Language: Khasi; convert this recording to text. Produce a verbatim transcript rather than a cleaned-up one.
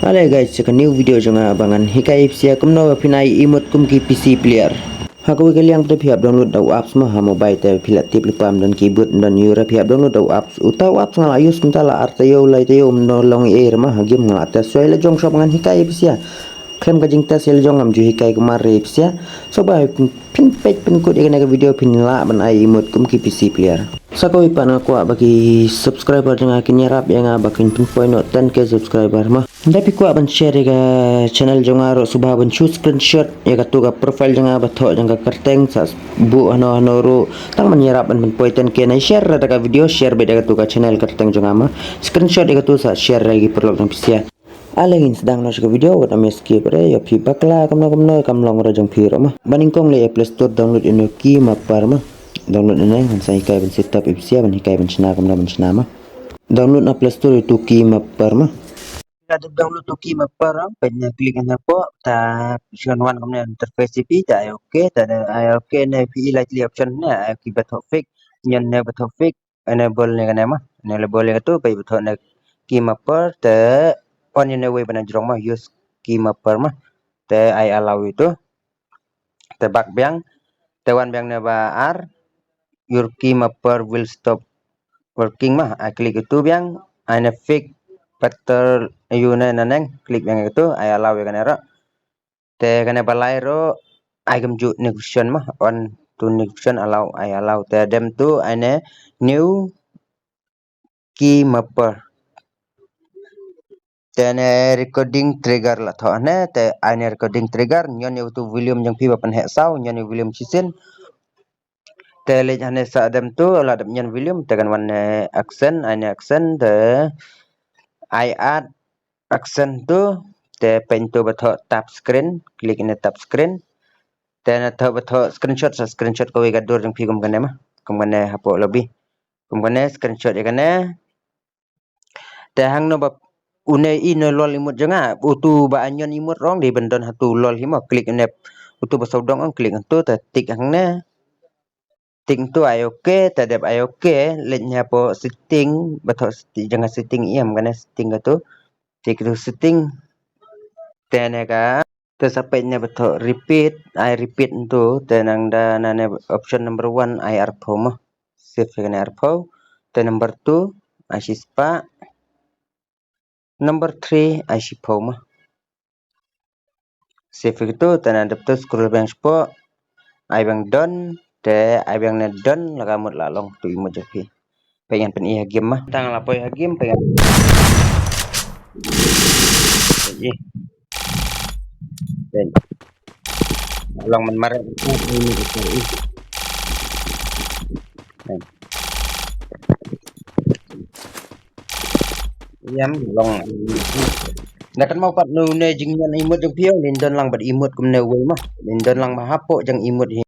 Ale guys, sha ka new video jong nga ba ngan hikai ïa phi sha kumno ba phin ai emote kum ki P C player. Ha kawei ka liang te phi hap download da u apps mo ha mobile te phi la tip lypa ym don keyboard ym don ïura phi hap download da u apps. Uta u apps nga la use mynta la ar taïew lai taïew ym don long ei ei re mo ha game nga la test shuwa ïa la jong shuwa ba ngan hikai ïa phi sha. Khlem ka jingtest ïa la jong ngam ju hikai kumar re ïa phi sha. Shuwa ba phin peit pynkut ïa kane ka video phin lah ban ai emote kum ki P C player. Sa kawei pat nga kwah ba ki subscriber jong nga kin ïarap ïa nga ba kin pynpoi noh ten K subscriber mo. Ynda phi kwah ban share ïa ka channel jong nga ruh sngewbha ban shu screenshot ïa katu ka profile jong nga ba thoh jong ka kyrteng sa buh hano hano ruh tang ban ïarap ban pynpoi ten K. Nai share da ka video share beit ïa katu ka channel kyrteng jong nga mo. Screenshot ïa katu sa share ïa ki paralok jong phi sha. Ale ngin sdang noh sha ka video wat ym skip re ïa phi bakla kumno kumno kam long re jong phi ruh mo. Ba nyngkong leit ïa Play Store download ïa uno KiMapper mo. Download ïa une ngan sa hikai ban setup ïa phi sha ban hikai ban shna kumno ban shna mo. Download na Play Store ïa uto KiMapper mo. Nga dep download uto KiMapper mo, peit ne click ne hapoh ta shuwa wan kumne interface ïa phi ta ai okay ta ai okay ne phi i lai tylli option ne ai ki ba thoh fix, ñion ne ba thoh fix, enable ne kane mo, enable ne katu peit ba thoh ne KiMapper te on ïa ne wei ba na jrong mo use KiMapper mo. Te ai allow ïa uto. Te back biang te wan biang ne ba ar your KiMapper will stop working mo. Ai click ïa uto biang ai ne fix better ïa une naneng click biang ïa katu ai allow ïa kane ruh. Te kane ba lai ruh ai kumjuh next option mo on to next option allow ai allow te dem tu ai ne new KiMapper. Te ne recording trigger la thoh ne te ai ne recording trigger ñion ïa uto volume jong phi ba pynheh saw ñion ïa volume shisien. Te leit hane sa dem tu la dep ñion volume te kan wan ne accent ai ne accent te ai add accent tu te peit tu ba thoh tap screen click ne tap screen. Te na thoh ba thoh screenshot sa screenshot kawei ka dur jong phi kum kane mo kum kane hapoh lobby kum kane screenshot ïa kane. Te hangno ba une i ne lol emote jong nga uto ba anion emote rong dei ban don hatu lol hi mo click une uto ba sawdong ong click hangto te tick hangne. Tick tu ai okay te dep ai okay leit ne hapoh setting ba thoh setting jong nga setting ïa kane setting katu tick tu setting. Te ne ka te sa peit ne ba thoh repeat ai repeat tu te nang da nane option number one ai arphew mo. Save ïa kane arphew te number two ai shispah. Number three ai shiphew mo. Save ïa katu te na dep tu scroll biang shapoh ai biang done te ai biang ne done la ka mut la long tu emote jong phi. Peit ngan pyni ha game mo tang la poi ha game peit ngan. Peit. Long man mar. Yam long. Na kan mau pat nu ne jingñion emote jong phi ong lin don lang bad emote kumne wei mo. Lin don lang ba hapoh jong emote hi.